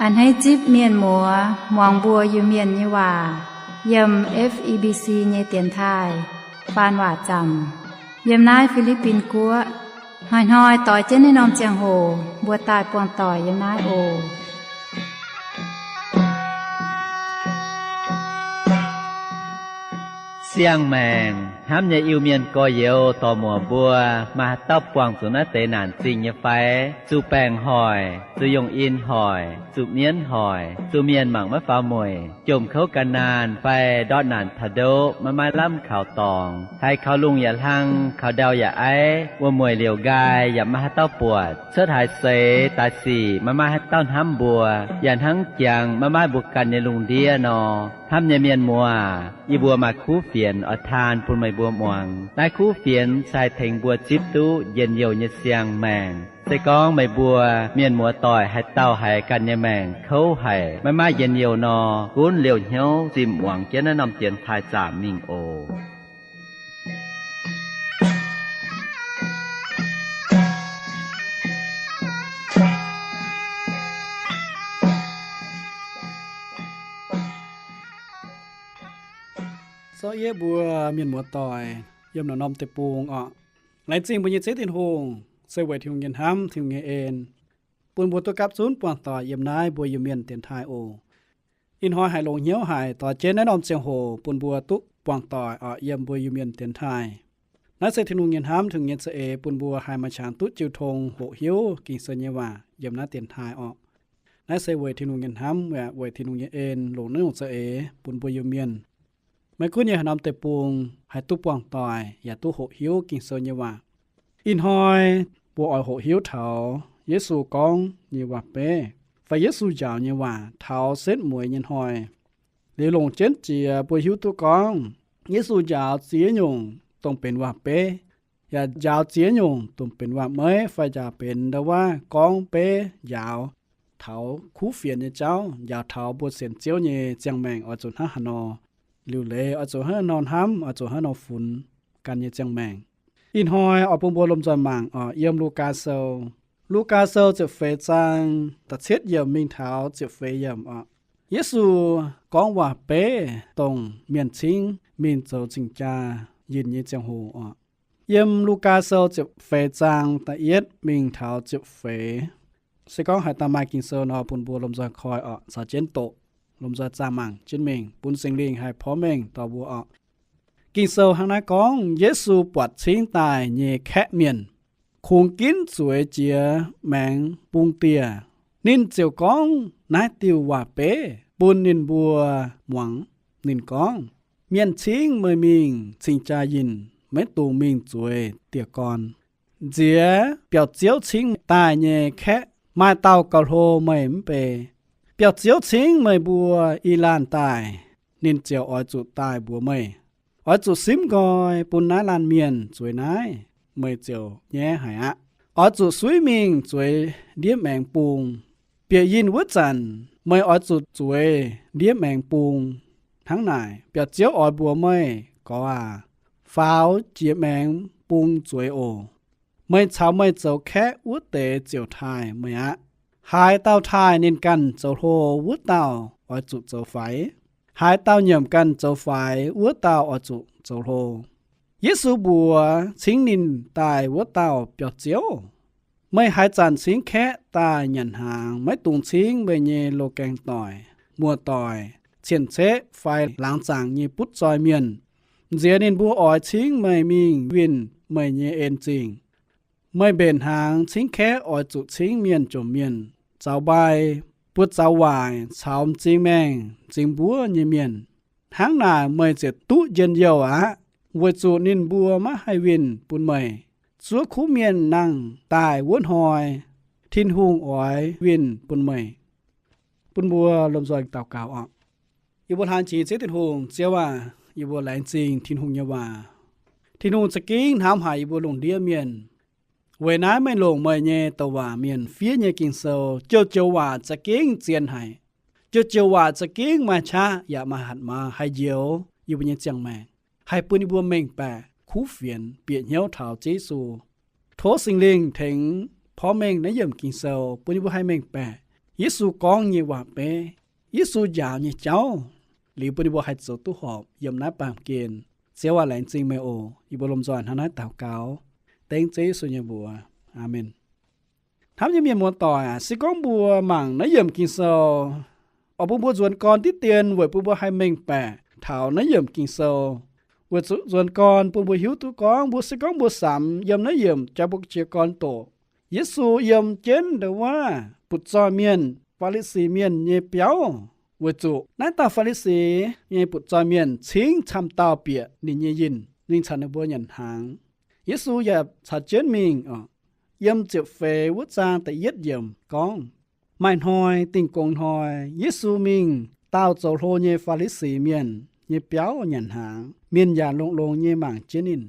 A'hneiv zipv mienh muoz muangx mbuo Iu-Mienh nyei waac yiem F E B C nyei dienx taaih faan waac zaamc yiem naaiv Fi^li^bin Guoqv. Hnoi-hnoi doix jienv naaiv norm ziangh hoc mbuo daaih buangh doic yiem naaiv oc. Siang-maengc hnamv nyei Iu-Mienh gorx-youz dorc-muoc mbuo, maaih haaix dauh buangh zuqc naaiv deix naanc zingh nyei fai? Zuqc baengc hoic, zuqc yongh in hoic, zuqc mienv hoic, zuqc mienh mangc maiv faaux mueic, jomc kouv gan naanh fai ndortv naanc taux ndoqv maiv maaih lamh kaux dorngx, haiz kaux lungh yaac hlang, kaux ndau yaac aiv, wuom-mueic liouc nqaai yaac maiv maaih haaix dauh buatc, cuotv haaix seix daaih sic maiv maaih haaix dauh hnamv mbuo, yaac hnangv jangx maiv maaih mbuo ganh nyei lungh ndiev nor. Hnamv nyei mienh muoz, yie mbuo maaih kuv fienx oix taan bun meih mbuo muangx. Naaiv kuv fienx se haih tengx mbuo zipv duqv njien-youh nyei siang-maengc. Se gorngv meih mbuo mienh muoz doic haaix dauh haiz ganh nyei maengc kouv haic, maiv maaih njien-youh nor, gunv liouh hnyouv zimh muangx jienv naaiv norm dienx taaih zaamc mingh oc. Sorv yie mbuo mienh muoz doic yiem naaiv norm deic-bung orqc. Laengz zingh mbuo nyei Ziouv Tin-Hungh, se weic Tin-Hungh nyei hnamv, Tin-Hungh nyei en, bun mbuo duqv gapv zunv buangh doic yiem naaiv mbuo Iu-Mienh dienx taaih oc. Ih hnoi haiz longx hnyouv haic, doix jienv naaiv norm ziangh hoc bun mbuo duqv buangh doic orqc yiem mbuo Iu-Mienh dienx taaih. Naaiv se Tin-Hungh nyei hnamv, Tin-Hungh nyei za'eix bun mbuo haih maaih qangx duqv jiu tong hoqc hiuv Ging-Sou nyei waac yiem naaiv dienx taaih orqc. Naaiv se weic Tin-Hungh nyei hnamv, weic Tin-Hungh nyei en longc naaiv nyungc za'eix bun mbuo Iu-Mienh. Maiv gunv yiem haaix norm deic-bung haih duqv buangh doic yaac duqv hoqc hiuv Ging-Sou nyei waac. Ih hnoi mbuo oix hoqc hiuv taux Yesu gorngv nyei waac-beiv fai Yesu njaaux nyei waac taux setv mueiz nyei hnoi. Liuz longc jienv jiex mbuo hiuv duqv gorngv Yesu njaaux ziex nyungc dongh benx waac-beiv, yaac njaaux ziex nyungc dongh benx waac-meiv fai njaaux benx ndau wuov gorngv beiv njaaux taux kuv fienx nyei jauv, njaaux taux mbuo sienx Ziouv nyei ziangh maengc oix zuqc hnangv haaix nor, liuc leiz oix zuqc hnangv haaix nor hnamv, oix zuqc hnangv haaix nor funx gan nyei ziangh maengc. Ih hnoi oix bun mbuo lomh nzoih mangc oc, yiem Lugaa Sou, Lugaa Sou ziepc feix zaang da'cietv yiemc mingh taux ziepc feix yiemc oc. Yesu gorngv waac-beiv dongh mienh cingv mingh zoux cing-jaa yinh nyei ziangh hoc oc. Yiem Lugaa Sou ziepc feix zaang da'yietv mingh taux ziepc feix. Se gorngv haaix dauh maaih Ging-Sou nor, bun mbuo lomh nzoih koi oc, caux jienv doqc, lomh nzoih zaah mangc jienv mingh, bun Singx Lingh haih porv mengh dorh mbuo oc. Ging-Sou hnangv naaiv gorngv, Yesu buatc cingv daaih nyei kaeqv mienh kungx ginv zueiz jiex maengx bung dieh. Ninh ziouc gorngv naaiv diuh waac-beiv bun ninh mbuo muangx. Ninh gorngv, Mienh cingv meih mingh cing-jaa yinh, maiv dungx mingh zueiz dieh gorn. Nziex biauv-ziouv cingv daaih nyei kaeqv, maaih dauh gauh hlo meih mv bei. Biauv-ziouv cingv meih mbuo i laanh daaih, ninh ziouc oix zuqc daaih mbuox meih, Oix zuqc simv nqoi bun naaiv laanh mienh zueiz naaiv, meih ziouc nyaiv haic aqv. Oix zuqc suiv mingh zueiz ndiev maengx bung. Bieqc yinh wuov zanc meih oix zuqc zueiz ndiev maengx bung. Hnangv naaic, biauv-ziouv oix mbuox meih, Gorx aac, faaux jiex maengx bung zueiz oc. Meih caux meih zoux kaeqv wuov deix ziouc taaih meih aqv. Haaix dauh taaih ninh ganh zoux hlo, wuov dauh oix zuqc zoux faix. Haaix dauh nyiemc ganh zoux faix, wuov dauh oix zuqc zoux hlo. Yesu mbuox cingv ninh daaih wuov dauh biauv-ziouv, Meih haaix zanc cingv kaeqv daaih nyanc hnaangx, maiv dungx cingv meih nyei loz-gaeng doic, muoz-doic, cien-ceqv fai laangz zaangc nyei butv zoi mienh. Nziex ninh mbuo oix cingv meih mingh winh meih nyei en zingh. Meih mbenc hnaangx cingv kaeqv oix zuqc cingv mienh jomc mienh, zaux mbai, buoz zaux waaic caux m'zing maengh m'zing mbuov nyei mienh. Hnangv naaic meih ziouc duqv njien-youh aqv, weic zuqc ninh mbuo maiv haih winh bun meih. Zuov kuv mienh nangh daaih wuov hnoi, Tin-Hungh oix winh bun meih. Bun mbuo lomh nzoih daux gaux oc. Yie mbuo hnamv jiex Ziouv Tin-Hungh, Ziouv aac, yie mbuo laengz zingh Tin-Hungh nyei waac. Tin-Hungh za'gengh hnamv haic yie mbuo lungh ndiev mienh. Weic naaiv meih longc meih nyei douc waac mienh fiev nyei Ging-Sou, joux-joux waac za'gengh zien haic. Joux-joux waac za'gengh maaih qaqv yaac maaih hatc maaz haih njoux yie mbuo nyei ziangh maengc, haih bun yie mbuo mengh baeqc kuv fienx, bieqc hnyouv taux Ziouv Yesu. Tov Singx Lingh tengx porv mengh naaiv yiemc Ging-Sou bun yie mbuo haih mengh baeqc Yesu gorngv nyei waac-beiv, Yesu njaaux nyei jauv, liuz bun ninh mbuo haih zoux duqv horpc yiem naaiv baamh gen. Ziouv aac, laengz zingh meih oc. Yie mbuo lomh nzoih hnangv naaiv daux gaux, dengv Ziouv Yesu nyei mbuox. Aamen. Hnamv nyei mienh muoz-doic aac, se gorngv mbuo mangc naaiv yiemc Ging-Sou, oix bun mbuo nzuonx gorn diqv dien weic bun mbuo haih mengh baeqc taux naaiv yiemc Ging-Sou. Weic zuqc nzuonx gorn bun mbuo hiuv duqv gorngv mbuo se gorngv mbuo samx yiem naaiv yiemc jangx mbuo jiez gorn doqc, Yesu yiem jienv ndau wuov butc zoih mienh, Faa^li^si Mienh nyei biauv, weic zuqc naaiv dauh Faa^li^si nyei butc zoih mienh cingv camv dauh bieqc ninh nyei yinh, ninh caux ninh mbuo nyanc hnaangx. Yesu yaac caux jienv mingh. Yiem ziepc feix wuov zaang da'yietv yiemc gorngv, maaih hnoi, dingh gong hnoi, Yesu mingh daauh zoux hlo nyei Faa^li^si Mienh nyei biauv nyanc hnaangx. Mienh yaac longx-longx nyei mangc jienv ninh.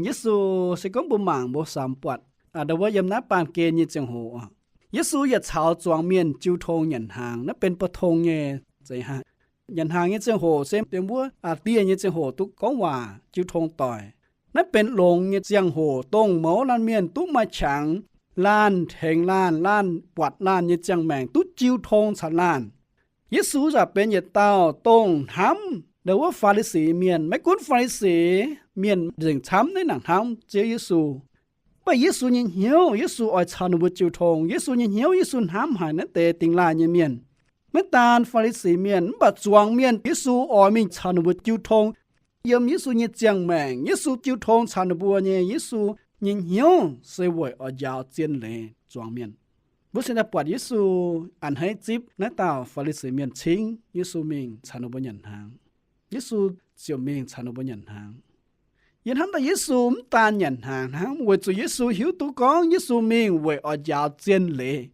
Yesu, se gorngv mbuo mangc mbuo samx buatc ndau wuov yiem naaiv baamh gen nyei ziangh hoc, Yesu yaac caux zuangx mienh jiu tong nyanc hnaangx. Naaiv benx ba'tong nyei zeiz hnangv. Nyanc hnaangx nyei ziangh hoc se yiem wuov a'dieh nyei ziangh hoc duqv gorngv waac jiu tong doic. Naaiv benx longx nyei ziangh hoc dongh mouz laanh mienh duqv maaih qangx, laanh tengx laanh, laanh buatc laanh nyei ziangh maengc duqv jiu tong caux laanh. Yesu yaac benx yietc dauh dongh hnamv ndau wuov Faa^li^si Mienh. Maiv gunv Faa^li^si Mienh nzengc camv naaiv nangc hnamv Ziouv Yesu, mv baac Yesu nyei hnyouv, Yesu oix caux ninh mbuo jiu tong. Yesu nyei hnyouv, Yesu hnamv haic naaiv deix dingx laaih nyei mienh. Maiv daan Faa^li^si Mienh, mv baac zuangx mienh Yesu oix mingh caux ninh mbuo jiu tong. Yiem Yesu nyei ziangh maengc, Yesu jiu tong caux ninh mbuo nyei, Yesu nyei hnyouv se weic oix njaaux zien leiz zuangx mienh. Mbuo se daaih buatc Yesu a'hneiv zipv naaiv dauh Faa^li^si Mienh cingv Yesu mingh caux ninh mbuo nyanc hnaangx. Yesu ziouc mingh caux ninh mbuo nyanc hnaangx. Yie hnamv daaih Yesu mv daan nyanc hnaangx hnangv, weic zuqc Yesu hiuv duqv gorngv Yesu mingh weic oix njaaux zien leiz,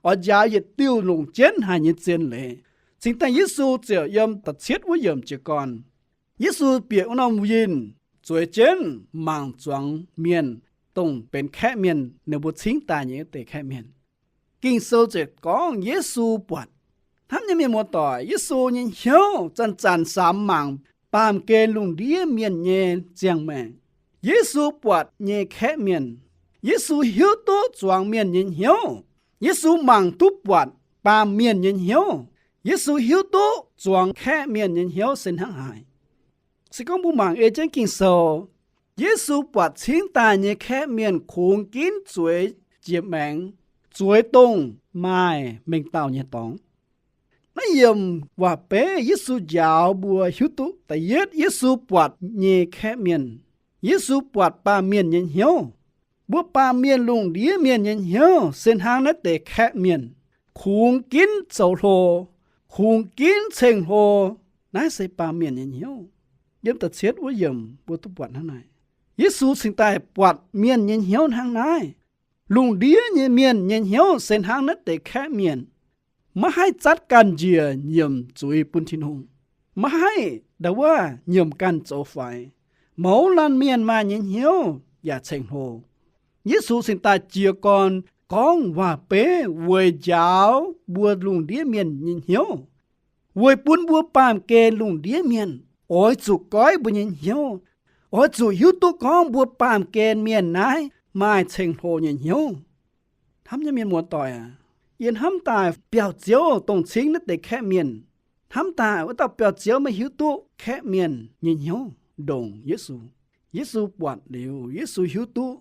oix njaaux yietc diuh longc jienv haic nyei zien leiz. Cingx daaih Yesu ziouc yiem da'cietv wuov yiemc jiez gorn, Yesu bieqc wuov norm yinh, zueiz jienv mangc zuangx mienh, dongh benx kaeqv mienh, ninh mbuo cingv daaih nyei wuov deix kaeqv mienh. Ging-Sou ziouc gorngv Yesu buatc. Hnamv nyei mienh muoz-doic, Yesu nyei hnyouv zanc-zanc samx mangc baamh gen lungh ndiev mienh nyei ziangh maengc. Yesu buatc nyei kaeqv mienh. Yesu hiuv duqv zuangx mienh nyei hnyouv. Yesu mangc duqv buatc baamh mienh nyei hnyouv. Yesu hiuv duqv zuangx kaeqv mienh nyei hnyouv se hnangv haaix. Se gorngv mbuo mangc ei jienv Ging-Sou, Yesu buatc cingv daaih nyei kaeqv mienh kungx ginv zueiz jiex maengx, zueiz dongh maaih mengh dauh nyei dorngx. Naaiv yiemc waac-beiv Yesu njaaux mbuo hiuv duqv da'yietv Yesu buatc nyei kaeqv mienh. Yesu buatc baamh mienh nyei hnyouv. Mbuo baamh mienh lungh ndiev mienh nyei hnyouv se hnangv naaiv deix kaeqv mienh, kungx ginv zoux hlo, kungx ginv ceng-hlo. Naaiv se baamh mienh nyei hnyouv. Yiem da'cietv wuov yiemc mbuo duqv buatc hnangv naaiv. Yesu cingx daaih buatc mienh nyei hnyouv hnangv naaiv. Lungh ndiev nyei mienh nyei hnyouv se hnangv naaiv deix kaeqv mienh. Maiv haih zatv ganh njiec nyiemc zuiz bun Tin-Hungh. Maiv haih ndau wuov nyiemc ganh zoux faix. Mouz laanh mienh maaih nyei hnyouv yaac ceng-hlo. Yesu cingx daaih jiez gorn gorngv waac-beiv weic njaaux mbuo lungh ndiev mienh nyei hnyouv, weic bun mbuo baamh gen lungh ndiev mienh oix zuqc goiv mbuo nyei hnyouv, oix zuqc hiuv duqv gorngv mbuo baamh gen mienh naaiv maaih ceng-hlo nyei hnyouv. Hnamv nyei mienh muoz-doic aac, yie hnamv daaih biauv-ziouv dongh cingv naaiv deix kaeqv mienh, hnamv daaih wuov dauh biauv-ziouv maiv hiuv duqv kaeqv mienh nyei hnyouv ndongc Yesu. Yesu buatc liuz, Yesu hiuv duqv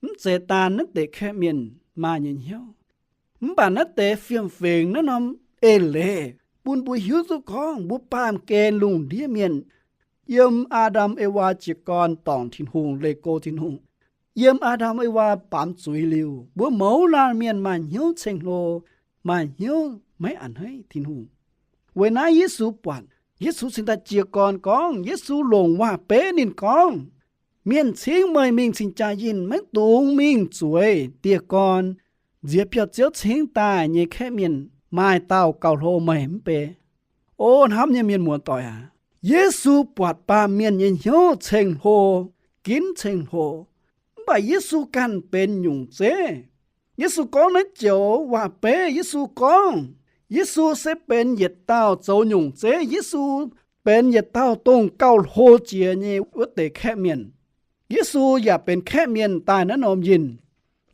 mv zeiz daan naaiv deix kaeqv mienh maaih nyei hnyouv, mv baac naaiv deix fiem-fingx, naaiv norm eix leiz bun mbuo hiuv duqv gorngv mbuo baamh gen lungh ndiev mienh, yiem Aa^ndam Ewaa jiez gorn dorngc Tin-Hungh, leih go Tin-Hungh, yiem Aa^ndam Ewaa baamz zuiz liuz, mbuo mouz laanh mienh maaih hnyouv ceng-hlo, maaih hnyouv maiv a'hneiv Tin-Hungh. Weic naaiv Yesu buatc, Yesu cingx daaih jiez gorn gorngv, Yesu longc waac-beiv ninh gorngv, mienh cingv meih mingh cing-jaa yinh, maiv dungx mingh zueiz dieh gorn nziex biauv-ziouv cingv daaih nyei kaeqv mienh maaih dauh gauh hlo meih mv bei. O hnamv nyei mienh muoz-doic aac, Yesu buatc baamh mienh nyei hnyouv ceng-hlo, ginv ceng-hlo. Mv baac Yesu ganh benx nyungc zeiv. Yesu gorngv naaiv joux waac-beiv, Yesu gorngv, Yesu se benx yietc dauh zoux nyungc zeiv. Yesu benx yietc dauh dongh gauh hlo jiex nyei wuov deix kaeqv mienh. Yesu yaac benx kaeqv mienh daaih naaiv norm yinh.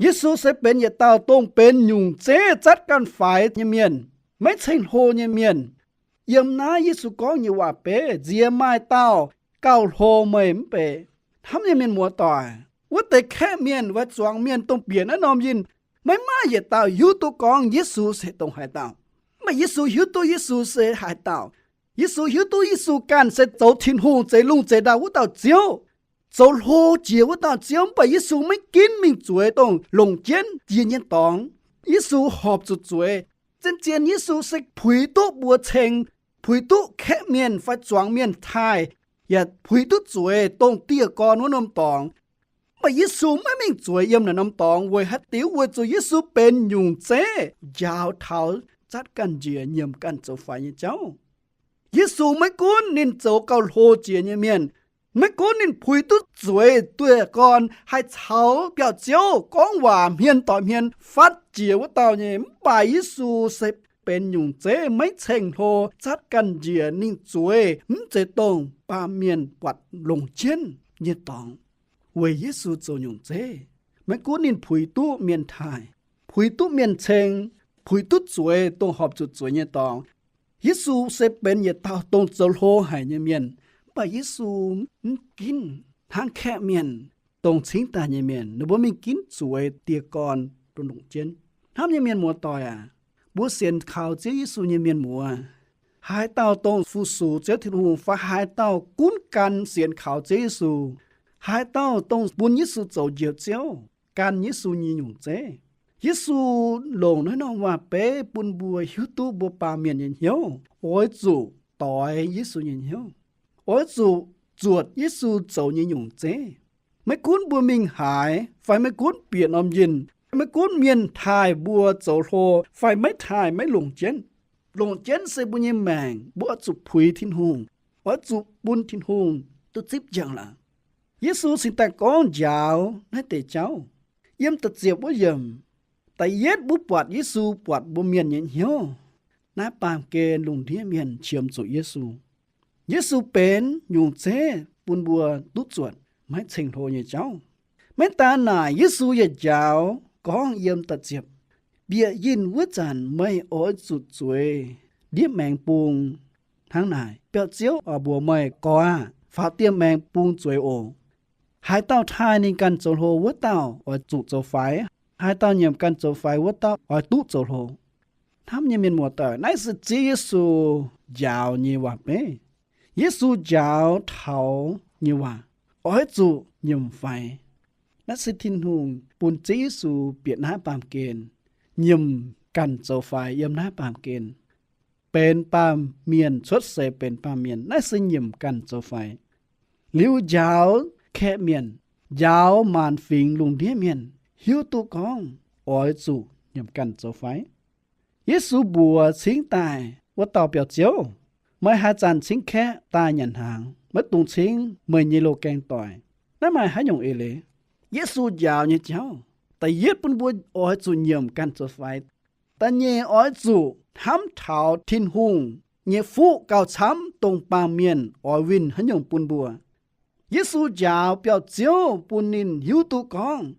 Yesu se benx yietc dauh dongh benx nyungc zeiv zatv ganh faix nyei mienh, maiv ceng-hlo nyei mienh. Yiem naaiv Yesu gorngv nyei waac-beiv nziex maaih dauh gauh hlo meih mv bei. Hnamv nyei mienh muoz-doic, wuov deix kaeqv mienh fai zuangx mienh dongh bieqc naaiv norm yinh, maiv maaih yietc dauh hiuv duqv gorngv Yesu se dongh haaix dauh. Mv baac Yesu hiuv duqv Yesu se haaix dauh. Yesu hiuv duqv Yesu ganh se zoux Tin-Hungh zeix lungh zeix ndau wuov dauh Ziouv, zoux hlo jiex wuov dauh Ziouv. Mv baac Yesu maiv ginv mingh zueiz dongh longc jienv jiex nyei dorngx. Yesu horpc zuqc zueiz. Zien-zien Yesu se puix duqv mbuo ceng, puix duqv kaeqv mienh fai zuangx mienh taaih, yaac puix duqv zueiz dongh dieh gorn wuov norm dorngx. Mv baac Yesu maiv mingh zueiz yiem naaic norm dorngx weic haaix diuc? Weic zuqc Yesu benx nyungc zeiv njaaux taux zatv ganh njiec nyiemc ganh zoux faix nyei jauv. Yesu maiv gunv ninh zoux gauh hlo jiex nyei mienh, maiv gunv ninh puix duqv zueiz dieh gorn haih caux biauv-ziouv gorngv waac hmien doic hmien fatv jiex wuov dauh nyei, mv baac Yesu se benx nyungc zeiv maiv ceng-hlo zatv ganh njiec ninh zueiz mv zeiz dongh baamh mienh buatc longc jienv nyei dorngx. Weic Yesu zoux nyungc zeiv, maiv gunv ninh puix duqv mienh taaih, puix duqv mienh ceng, puix duqv zueiz dongh horpc zuqc zueiz nyei dorngx. Yesu se benx yietc dauh dongh zoux hlo haic nyei mienh, mv baac Yesu mv ginv hnangv kaeqv mienh, dongh cingv daaih nyei mienh, ninh mbuo mingh ginv zueiz dieh gorn dongh longc jienv. Hnamv nyei mienh muoz-doic aac, mbuo sienx kaux Ziouv Yesu nyei mienh muoz, haaix dauh dongh fu-sux Ziouv Tin-Hungh fai haaix dauh gunv gan sienx kaux Ziouv Yesu, haaix dauh dongh bun Yesu zoux Njoux Ziouv, gan Yesu nyei nyungc zeiv. Yesu longc naaiv norm waac-beiv bun mbuo hiuv duqv mbuo baamh mienh nyei hnyouv oix zuqc doix Yesu nyei hnyouv, oix zuqc zuotc Yesu zoux nyei nyungc zeiv. Maiv gunv mbuo mingh haaix fai maiv gunv bieqc norm yinh, maiv gunv mienh taaih mbuo zoux hlo fai maiv taaih, maiv longc jienv. Longc jienv se mbuo nyei maengc, mbuo oix zuqc puix Tin-Hungh, oix zuqc bun Tin-Hungh duqv zipv njang-laangc. Yesu cingx daaih gorngv njaaux naaiv deix jauv. Yiem da'ziepc wuov yiemc, da'yietv mbuo buatc Yesu buatc mbuo mienh nyei hnyouv. Naaiv baamh gen lungh ndiev mienh qiemx zuqc Yesu. Yesu benx nyungc zeiv bun mbuo duqv zuotc maiv ceng-hlo nyei jauv. Maiv daan naaic, Yesu yaac njaaux gorngv yiem da'ziepc, bieqc yinh wuov zanc meih oix zuqc zueiz ndiev maengx bung hnangv naaic, biauv-ziouv oix mbuox meih, Gorx aah! Faaux dieh maengx bung zueiz oc. Haaix dauh taaih ninh ganh zoux hlo, wuov dauh oix zuqc zoux faix. Haaix dauh nyiemc ganh zoux faix, wuov dauh oix duqv zoux hlo. Hnamv nyei mienh muoz-doic, naaiv se Ziouv Yesu njaaux nyei waac-beiv. Yesu njaaux taux nyei waac, oix zuqc nyiemc faix. Naaiv se Tin-Hungh bun Ziouv Yesu bieqc naaiv baamh gen, nyiemc ganh zoux faix yiem naaiv baamh gen, benx baamh mienh, cuotv seix benx baamh mienh. Naaiv se nyiemc ganh zoux faix. Liuz njaaux kaeqv mienh, njaaux maanc fingx lungh ndiev mienh hiuv duqv gorngv oix zuqc nyiemc ganh zoux faix. Yesu mbuox cingv daaih wuov dauh biauv-ziouv, Meih haaix zanc cingv kaeqv daaih nyanc hnaangx? Maiv dungx cingv meih nyei loz-gaeng doic. Naaiv maaih haaix nyungc eix leiz? Yesu njaaux nyei jauv, da'yietv bun mbuo oix zuqc nyiemc ganh zoux faix. Da'nyeic oix zuqc hnamv taux Tin-Hungh nyei fuqv gauh camv dongh baamh mienh oix winh haaix nyungc bun mbuo. Yesu njaaux biauv-ziouv bun ninh hiuv duqv gorngv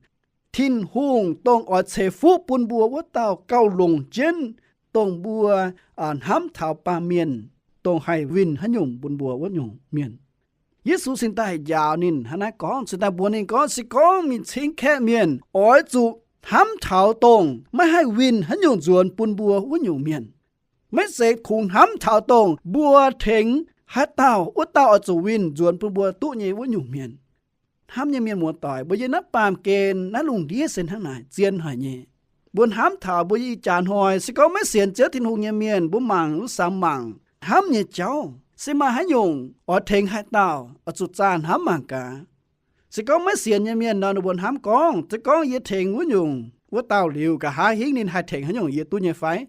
Tin-Hungh dongh oix ceix fuqv bun mbuo wuov dauh gauh longc jienv dongh mbuo hnamv taux baamh mienh dongh haih winh haaix nyungc bun mbuo wuov nyungc mienh. Yesu cingx daaih njaaux ninh hnangv naaiv gorngv, cingx daaih mbuox ninh gorngv, se gorngv mingh cingv kaeqv mienh, oix zuqc hnamv taux dongh maiv haih winh haaix nyungc nzuonx bun mbuo wuov nyungc mienh. Maiv zeiz kungx hnamv taux dongh mbuo tengx haaix dauh, wuov dauh oix zuqc winh nzuonx bun mbuo duqv nyei wuov nyungc mienh. Hnamv nyei mienh muoz-doic, mbuo yiem naaiv baamh gen naaiv lungh ndiev se hnangv naaic, zien haic nyei. Mbuo hnamv taux mbuo yiem ih jaax hnoi, se gorngv maiv sienx Ziouv Tin-Hungh nyei mienh, mbuo mangc wuov samx mangc hnamv nyei jauv se maaih haaix nyungc oix tengx haaix dauh, oix zuqc zaah hnamv mangc gaax. Se gorngv maiv sienx nyei mienh nor, ninh mbuo hnamv gorngv, se gorngv yie tengx wuov nyungc wuov dauh liuz, nqa'haav hingv ninh haih tengx haaix nyungc yie duqv nyei fai?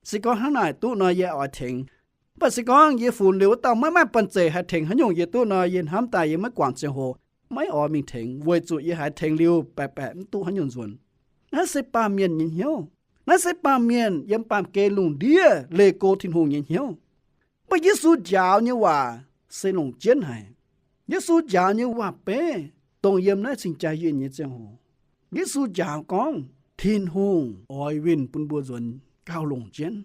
Se gorngv hnangv naaic duqv nor, yie oix tengx. Mv baac se gorngv yie funx liuz wuov dauh maiv maaih banh zeic haih tengx haaix nyungc yie duqv nor, yie hnamv daaih yie maiv guangc ziangh hoc, maiv oix mingh tengx, weic zuqc yie haiz tengx liuz baeqc baeqc mv duqv haaix nyungc nzuonx. Naaiv se baamh mienh nyei hnyouv. Naaiv se baamh mienh yiem baamh gen lungh ndiev leih go Tin-Hungh nyei hnyouv. Mv baac Yesu njaaux nyei waac se longc jienv haic. Yesu njaaux nyei waac-beiv dongh yiem naaiv cing-jaa yinh nyei ziangh hoc. Yesu njaaux gorngv, Tin-Hungh oix winh bun mbuo nzuonx gauh longc jienv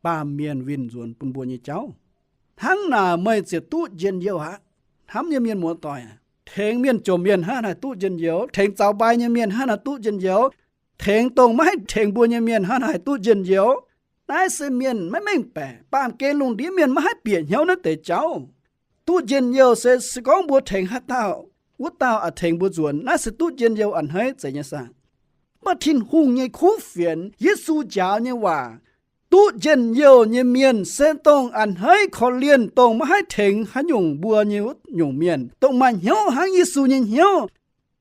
baamh mienh winh nzuonx bun mbuo nyei jauv. Hnangv naaic meih ziouc duqv njien-youh aqv. Hnamv nyei mienh muoz-doic, tengx mienh jomc mienh hnangv naaic duqv njien-youh, tengx zaux mbai nyei mienh hnangv naaic duqv njien-youh, tengx dongh maiv haih tengx mbuo nyei mienh hnangv naaic duqv njien-youh. Naaiv se mienh maiv mengh baeqc. Baamh gen lungh ndiev mienh maiv haih bieqc hnyouv naaiv deix jauv. Duqv njien-youh se, se gorngv mbuo tengx haaix dauh, wuov dauh oix tengx mbuo nzuonx, naaiv se duqv njien-youh a'hneiv zeiz nyei saah. Mv baac Tin-Hungh nyei kuv fienx, Yesu njaaux nyei waac, duqv njien-youh nyei mienh se dongh a'hneiv korv-lienh, dongh maiv haih tengx haaix nyungc mbuo nyei wuov nyungc mienh, dongh maaih hnyouv hnangv Yesu nyei hnyouv,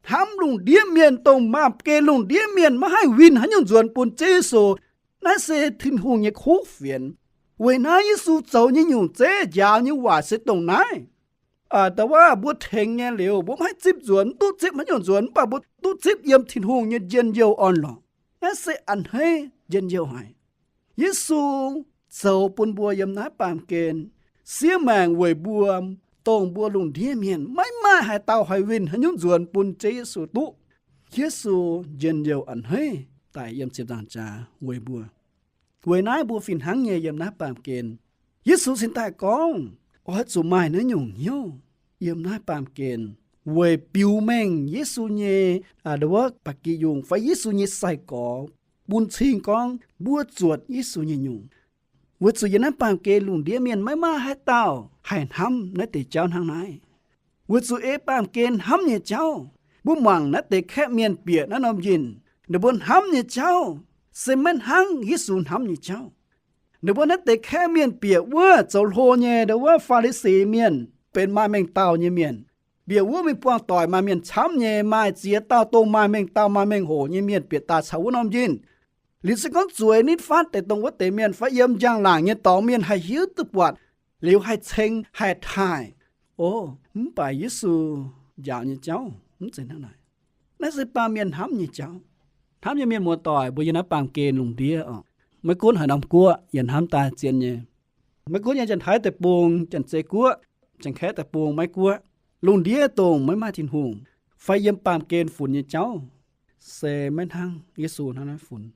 hnamv lungh ndiev mienh, dongh baamh gen lungh ndiev mienh maiv haih winh haaix nyungc nzuonx bun Ziouv Yesu. Naaiv se Tin-Hungh nyei kuv fienx. Weic naaiv Yesu zoux nyei nyungc zeiv, njaaux nyei waac se dongh naaiv. Aa, da'wuov mbuo tengx nyei liuz, mbuo maiv haih zipv nzuonx, mv duqv zipv haaix nyungc nzuonx, mv baac mbuo duqv zipv yiem Tin-Hungh nyei njien-youh orn-lorqc. Naaiv se a'hneiv njien-youh haic. Yesu zoux bun mbuo yiem naaiv baamh gen, siev maengc weic mbuo, dongh mbuo lungh ndiev mienh maiv maaih haaix dauh haih winh haaix nyungc nzuonx bun Ziouv Yesu duqv. Yesu njien-youh a'hneiv daic yiem ziepc nzaangc jaax weic mbuo. Weic naaiv mbuo fih hnangv nyei yiem naaiv baamh gen, Yesu cingx daaih gorngv oix zuqc maaih naaiv nyungc hnyouv yiem naaiv baamh gen, weic biux mengh Yesu nyei, aa, ndo wuov ba'gi yungh fai Yesu nyei sai-gorx, bun cing gorngv mbuo zuotc Yesu nyei nyungc. Weic zuqc yiem naaiv baamh gen lungh ndiev mienh maiv maaih haaix dauh haih hnamv naaiv deix jauv hnangv naaiv. Weic zuqc ei baamh gen hnamv nyei jauv, mbuo mangc naaiv deix kaeqv mienh bieqc naaiv norm njinh, ninh mbuo hnamv nyei jauv se maiv hnangv Yesu hnamv nyei jauv. Ninh mbuo naaiv deix kaeqv mienh bieqc wuov zoux hlo nyei, ndo wuov Faa^li^si Mienh, benx maaih mengh dauh nyei mienh. Bieqc wuov mingh buangh doic maaih mienh camv nyei, maaih ziex dauh dongh maaih mengh dauh maaih mengh hoc nyei mienh bieqc daaih caux wuov norm njinh. Liuz se gorngv zueiz nitv fatv deix dongh wuov deix mienh fai yiem njang-laangc nyei dorngx mienh haih hiuv duqv buatc, liuz haih ceng haih taaih. O, mv baac Yesu njaaux nyei jauv mv zeiz hnangv naaic. Naaiv se baamh mienh hnamv nyei jauv. Hnamv nyei mienh muoz-doic, mbuo yiem naaiv baamh gen lungh ndiev oc, maiv gunv haaix norm guoqv, yie hnamv daaih zien nyei. Maiv gunv yiem Janx-Taiv deic-bung, Janx-Zei guoqv, Janx-Kaeqv deic-bung, maiv gunv lungh ndiev dongh maiv maaih Tin-Hungh fai yiem baamh gen funx nyei jauv, se maiv hnangv Yesu hnangv naaiv funx.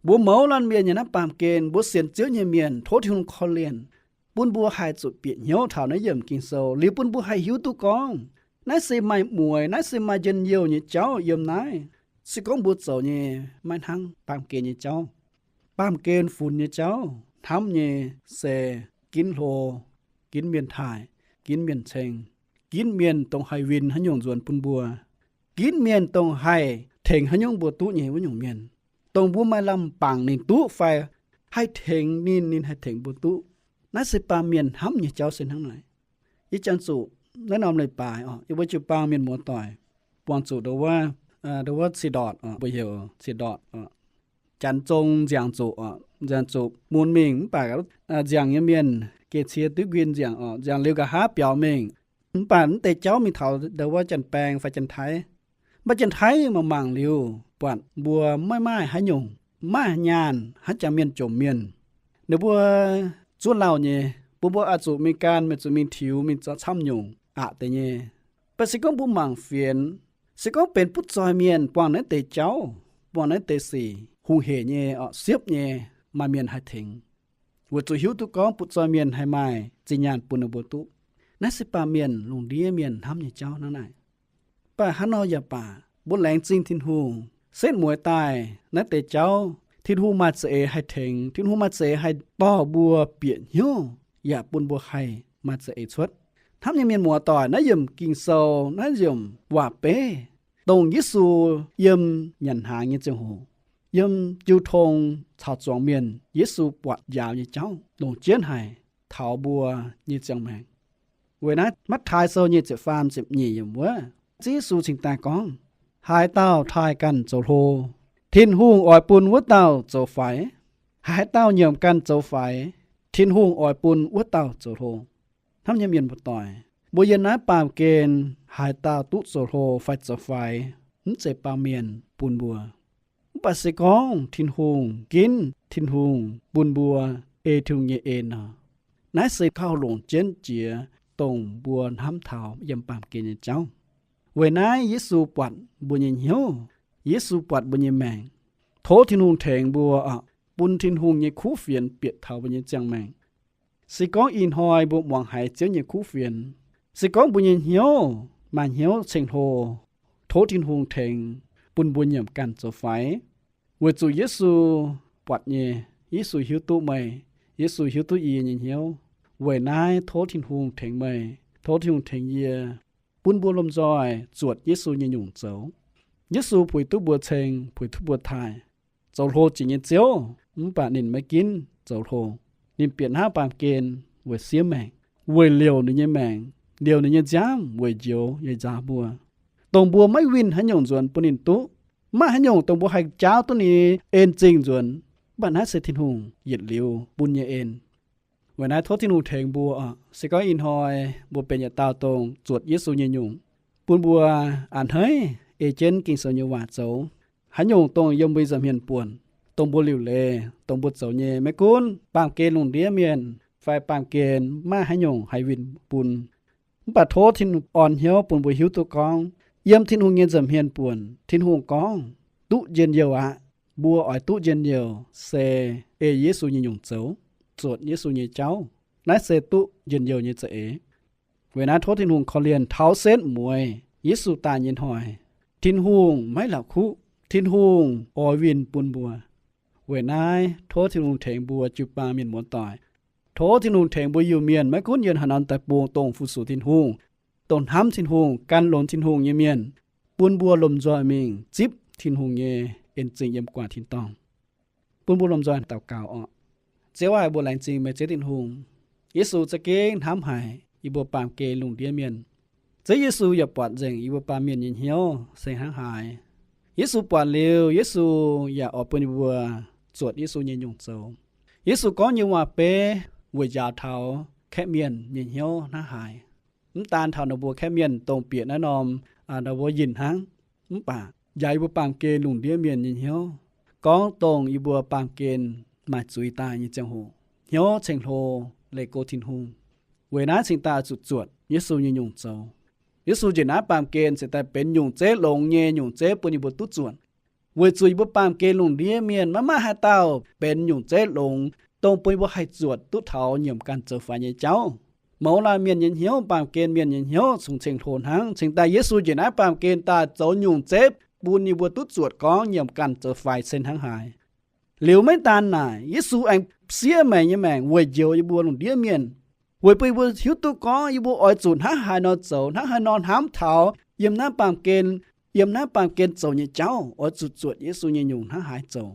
Mbuo mouz laanh mienh yiem naaiv baamh gen, mbuo sienx Ziouv nyei mienh, tov Tin-Hungh korv-lienh bun mbuo haih zuqc bieqc hnyouv taux naaiv yiemc Ging-Sou liuz bun mbuo haih hiuv duqv gorngv naaiv se maaih mueiz, naaiv se maaih njien-youh nyei jauv yiem naaiv. Se gorngv mbuo zoux nyei maiv hnangv baamh gen nyei jauv, baamh gen funx nyei jauv hnamv nyei se ginv hlo, ginv mienh taaih, ginv mienh ceng, ginv mienh dongh haih winh haaix nyungc nzuonx bun mbuo, ginv mienh dongh haih tengx haaix nyungc mbuo duqv nyei wuov nyungc mienh, dongh mbuo maaih lamh bangc ninh duqv fai haih tengx ninh, ninh haih tengx mbuo duqv. Naaiv se baamh mienh hnamv nyei jauv se hnangv naaic. Yie janx zuqc naaiv norm leiz-baaix oc, yie mbuo jiu-baang mienh muoz-doic buangh zuqc ndo wuov, ndo wuov ciex ndortc oc, mbuo heuc ciex ndortc oc. Janx zong nziangc zuqc oc, nziangc zuqc mun mingh mv baac nziangc nyei mienh geh cie duqv nquin nziangc oc, nziangc liuz nqa'haav biaux mingh. Mv baac mv deix jauv mingh taux ndo wuov Janx-Baeng fai Janx-Taiv. Mv baac Janx-Taiv mangc mangc liuz buatc mbuo maiv maaih haaix nyungc, maiv maaih nyaanh hnangv jangx mienh jomc mienh. Ninh mbuo zuov lauh nyei, bun mbuo oix zuqc mingh gan, meih zuqc mingh tiux, mingh camv nyungc aqc deix nyei. Mv baac se gorngv mbuo mangc fienx, se gorngv benx butv zoih mienh buangh naaiv deix jauv, buangh naaiv deix sic hungh heic nyei oc, siepv nyei, maaih mienh haih tengx. Weic zuqc hiuv duqv gorngv butv zoih mienh haih maaih zinh nyaanh bun ninh mbuo duqv. Naaiv se baamh mienh lungh ndiev mienh hnamv nyei jauv hnangv naaic. Mv baac hnangv nor yaac baac, mbuo laengz zingh Tin-Hungh, setv mueiz daaih naaiv deix jauv Tin-Hungh maaih za'eix haih tengx, Tin-Hungh maaih za'eix haih dorh mbuo bieqc hnyouv yaac bun mbuo haih maaih za'eix cuotv. Hnamv nyei mienh muoz-doic, naaiv yiemc Ging-Sou, naaiv yiemc waac-beiv, dongh Yesu yiem nyanc hnaangx nyei ziangh hoc, yiem jiu tong caux zuangx mienh, Yesu buatc njaaux nyei jauv longc jienv haic taux mbuo nyei ziangh maengc. Weic naaiv Matv^taai Sou nyic ziepc faam ziepc nyeic yiemc wuov, Ziouv Yesu cingx daaih gorngv, Haaix dauh taaih ganh zoux hlo, Tin-Hungh oix bun wuov dauh zoux faix. Haaix dauh nyiemc ganh zoux faix, Tin-Hungh oix bun wuov dauh zoux hlo. Hnamv nyei mienh muoz-doic, mbuo yiem naaiv baamh gen haaix dauh duqv zoux hlo fai zoux faix, mv zeiz baamh mienh bun mbuo. Mv baac se gorngv Tin-Hungh ginv, Tin-Hungh bun mbuo ei Tin-Hungh nyei en nor, naaiv se gauh longc jienv jiex dongh mbuo hnamv taux yiem baamh gen nyei jauv. Weic naaiv Yesu buatc mbuo nyei hnyouv, Yesu buatc mbuo nyei maengc. Tov Tin-Hungh tengx mbuo oc, bun Tin-Hungh nyei kuv fienx bieqc taux mbuo nyei ziangh maengc. Se gorngv ih hnoi mbuo muangx haiz Ziouv nyei kuv fienx, se gorngv mbuo nyei hnyouv maaih hnyouv ceng-hlo, tov Tin-Hungh tengx bun mbuo nyiemc ganh zoux faix. Weic zuqc Yesu buatc nyei, Yesu hiuv duqv meih, Yesu hiuv duqv yie nyei hnyouv. Weic naaiv tov Tin-Hungh tengx meih, tov Tin-Hungh tengx yie, bun mbuo lomh nzoih zuotc Yesu nyei nyungc zoux. Yesu puix duqv mbuo ceng, puix duqv mbuo taaih. Zoux hlo jiex nyei Ziouv, mv baac ninh maiv ginv zoux hlo. Ninh bieqc hnangv baamh gen weic siev maengc, weic liouc ninh nyei maengc, liouc ninh nyei nziaamv weic njoux yaac nzaaux mbuo. Dongh mbuo maiv winh haaix nyungc nzuonx bun ninh duqv. Mv maaih haaix nyungc dongh mbuo haih jaauv duqv ninh en zingh nzuonx. Mv baac naaiv se Tin-Hungh yietc liuz bun nyei en. Weic naaiv tov Tin-Hungh tengx mbuo oc. Se gorngv ih hnoi mbuo benx yietc dauh dongh zuotc Yesu nyei nyungc, bun mbuo a'hneiv ei jienv Ging-Sou nyei waac zoux. Haaix nyungc dongh yiem mbuo nza'hmien buonc, dongh mbuo liuc leiz, dongh mbuo zoux nyei, maiv gunv baamh gen lungh ndiev mienh fai baamh gen maaih haaix nyungc haih winh bun, mv baac tov Tin-Hungh orn hnyouv bun mbuo hiuv duqv gorngv, yiem Tin-Hungh nyei nza'hmien buonc, Tin-Hungh gorngv, duqv njien-youh aqv. Mbuo oix duqv njien-youh se ei Yesu nyei nyungc zoux, zuotc Yesu nyei jauv. Naaiv se duqv njien-youh nyei za'eix. Weic naaiv tov Tin-Hungh korv-lienh taux setv mueiz Yesu daaih nyei hnoi, Tin-Hungh maiv la'kuqv, Tin-Hungh oix winh bun mbuo. Weic naaiv tov Tin-Hungh tengx mbuo jiu-baang mienh muoz-doic. Tov Tin-Hungh tengx mbuo Iu-Mienh maiv gunv yiem haaix norm deic-bung dongh fu-sux Tin-Hungh, dongh hnamv Tin-Hungh, gan longx Tin-Hungh nyei mienh, bun mbuo lomh nzoih mingh zipv Tin-Hungh nyei en zingh yiem gu'nguaaic tin-dorngh. Bun mbuo lomh nzoih daux gaux oc. Ziouv aac, mbuo laengz zingh meih Ziouv Tin-Hungh. Yesu za'gengh hnamv haic yie mbuo baamh gen lungh ndiev mienh. Ziouv Yesu yaac buatc nzengc yie mbuo baamh mienh nyei hnyouv se hnangv haaix. Yesu buatc liuz, Yesu yaac oix bun yie mbuo zuotc Yesu nyei nyungc zoux. Yesu gorngv nyei waac-beiv weic njaaux taux kaeqv mienh nyei hnyouv hnangv haaix. Mv daan taux ninh mbuo kaeqv mienh dongh bieqc naaiv norm, aa, ninh mbuo yinh hnangv, mv baac njaaux yie mbuo baamh gen lungh ndiev mienh nyei hnyouv, gorngv dongh yie mbuo baamh gen maaih zuiz daaih nyei ziangh hoc, hnyouv ceng-hlo leih go Tin-Hungh. Weic naaiv cingx daaih zuqc zuotc Yesu nyei nyungc zoux. Yesu njiec naaiv baamh gen cingx daaih benx nyungc zeiv longx nyei nyungc zeiv bun yie mbuo duqv zuotc. Weic zuqc yie mbuo baamh gen lungh ndiev mienh maiv maaih haaix dauh benx nyungc zeiv longx, dongh bun yie mbuo haih zuotc duqv taux nyiemc ganh zoux faix nyei jauv. Mouz laanh mienh nyei hnyouv, baamh gen mienh nyei hnyouv cungx ceng-hlo hnangv. Cingx daaih Yesu njiec naaiv baamh gen daaih zoux nyungc zeiv bun yie mbuo duqv zuotc gorngv nyiemc ganh zoux faix se hnangv haaix. Liuz maiv daan naaic, Yesu aengx siev maengc nyei maengc weic njoux yie mbuo lungh ndiev mienh, weic bun yie mbuo hiuv duqv gorngv yie mbuo oix zuqc hnangv haaix nor zoux, hnangv haaix nor hnamv taux yiem naaiv baamh gen, yiem naaiv baamh gen zoux nyei jauv, oix zuqc zuotc Yesu nyei nyungc hnangv haaix zoux.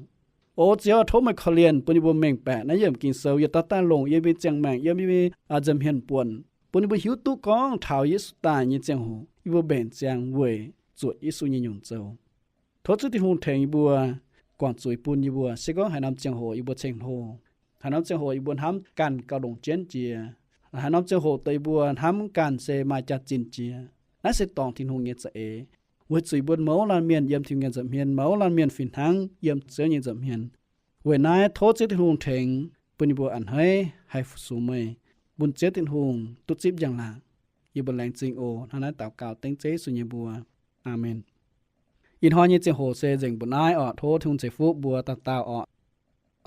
O Ziouv, tov meih korv-lienh bun yie mbuo mengh baeqc naaiv yiemc Ging-Sou yietc dauh daaih longc yie mbuo nyei ziangh maengc, yiem yie mbuo nza'hmien buonc, bun yie mbuo hiuv duqv gorngv taux Yesu daaih nyei ziangh hoc yie mbuo mbenc ziangx weic zuotc Yesu nyei nyungc zoux. Tov Ziouv Tin-Hungh tengx yie mbuo, guangc zuiz bun yie mbuo. Se gorngv haaix norm ziangh hoc yie mbuo ceng-hlo, haaix norm ziangh hoc yie mbuo hnamv ganh gauh longc jienv jiex, haaix norm ziangh hoc deix yie mbuo hnamv ganh se maaih jaax-zinh jiex, naaiv se dorngc Tin-Hungh nyei za'eix. Weic zuqc yie mbuo mouz laanh mienh yiem Tin-Hungh nyei nza'hmien, mouz laanh mienh fih hnangv yiem Ziouv nyei nza'hmien. Weic naaiv tov Ziouv Tin-Hungh tengx bun yie mbuo a'hneiv haih fu-sux meih, bun Ziouv Tin-Hungh duqv zipv njang-laangc. Yie mbuo laengz zingh oc. Hnangv naaiv daux gaux dengv Ziouv Yesu nyei mbuox. Aamen. Ih hnoi nyei ziangh hoc se nzengc mbuoqc naaiv oc. Tov Tin-Hungh ceix fuqv mbuo dauh dauh oc.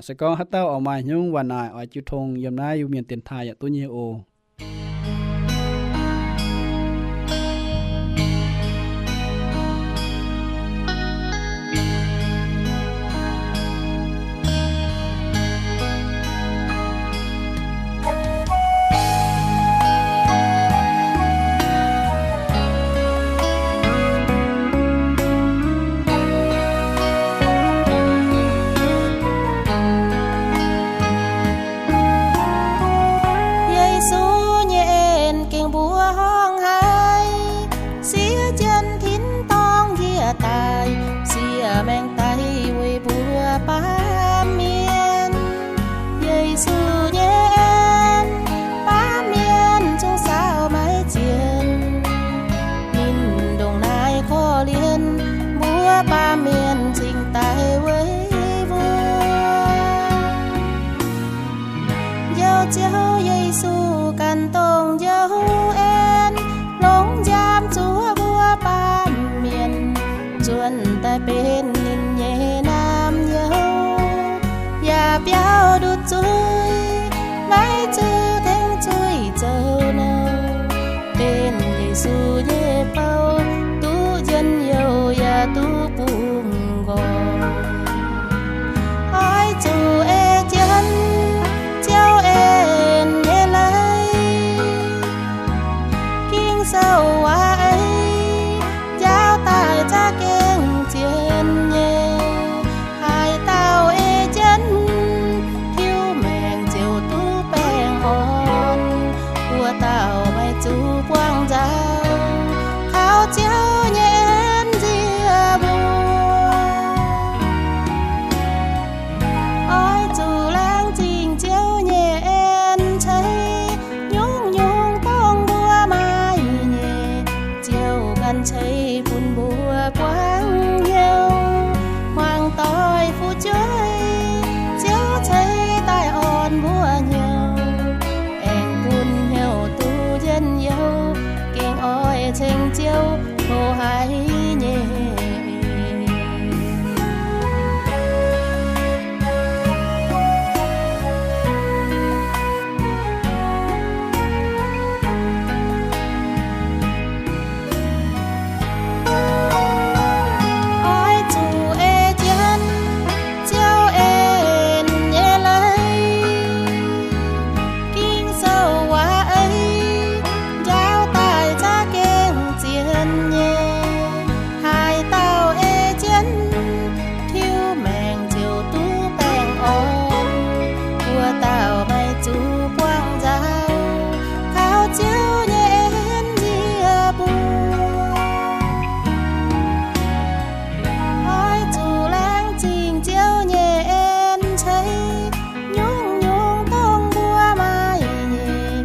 Se gorngv haaix dauh oix maaih hnyouv waac naaic, oix jiu tong yiem naaiv Iu-Mienh dienx taaih yaac duqv nyei oc. Yesu Taux kaux Ziouv nyei en nzie mbuo. Oix zuqc laengz zingh Ziouv nyei en ceix nyungc-nyungc dongh mbuo maaih nyei. Ziouv ganh ceix bun mbuo buangv hnyouv, hmuangx doic fu'jueiv, Ziouv ceix daaih orn mbuo hnyouv, aengx bun hnyouv duqv njien-youh, gengh oix ceng Ziouv hlo haic nyei. Oix zuqc ei jienv Ziouv en nyei leiz. Ging-Sou waac-eix njaaux daaih za'gengh zien nyei. Haaix dauh ei jienv tiuv maengc ziouc duqv baengh orn. Mbuo dauh maiv zuqc buangh nzauh kaux Ziouv nyei en nzie mbuo. Oix zuqc laengz zingh Ziouv nyei en ceix nyungc-nyungc dongh mbuo maaih nyei.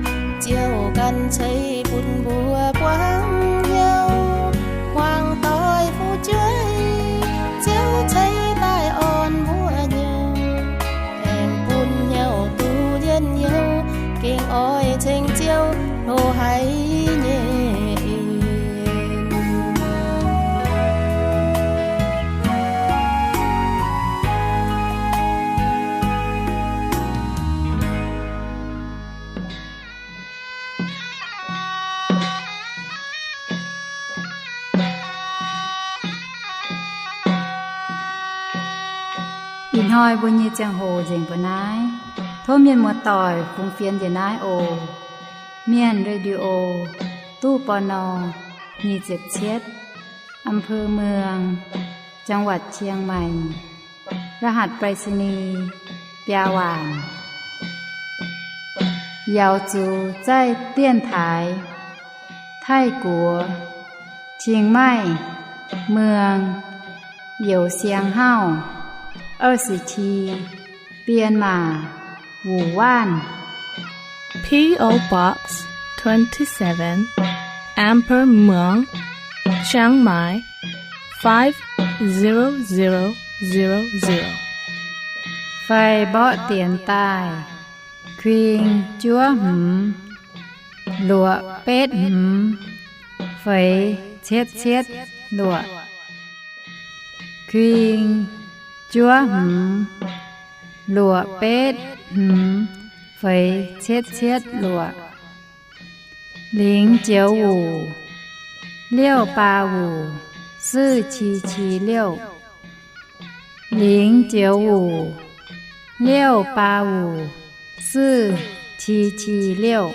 Ziouv ganh ceix bun mbuo buangv hnyouv, hmuangx doic fu'jueiv, Ziouv ceix daaih orn mbuo hnyouv, aengx bun hnyouv duqv njien-youh, gengh oix ceng Ziouv hlo haic nyei en. Ih hnoi mbuo nyei ziangh hoc nzengc mbuo naaiv. Tov mienh muoz-doic fungx fienx njiec naaiv oc. Mienh Radio, ตู้ ปณ. nyic ziepc cietv, อำเภอเมือง จังหวัดเชียงใหม่ รหัสไปรษณีย์ biaa waanc. Yaux zuqc zaih dienx taaix Taiv-Guoqv, Chiang Mai, เมือง Youh Siang Hauv, 二十七, Myanmar, Wuhan. P O Box twenty-seven, Amber Muang, Chiang Mai, five zero zero zero zero. Fai mborqv dienx daaih: kuing juov hmz luoqc betv hmz feix cietv cietv luoqc. Kuing juov hmz luoqc betv hmz feix cietv cietv luoqc. 零九五 六八五 四七七六. 零九五 六八五 四七七六.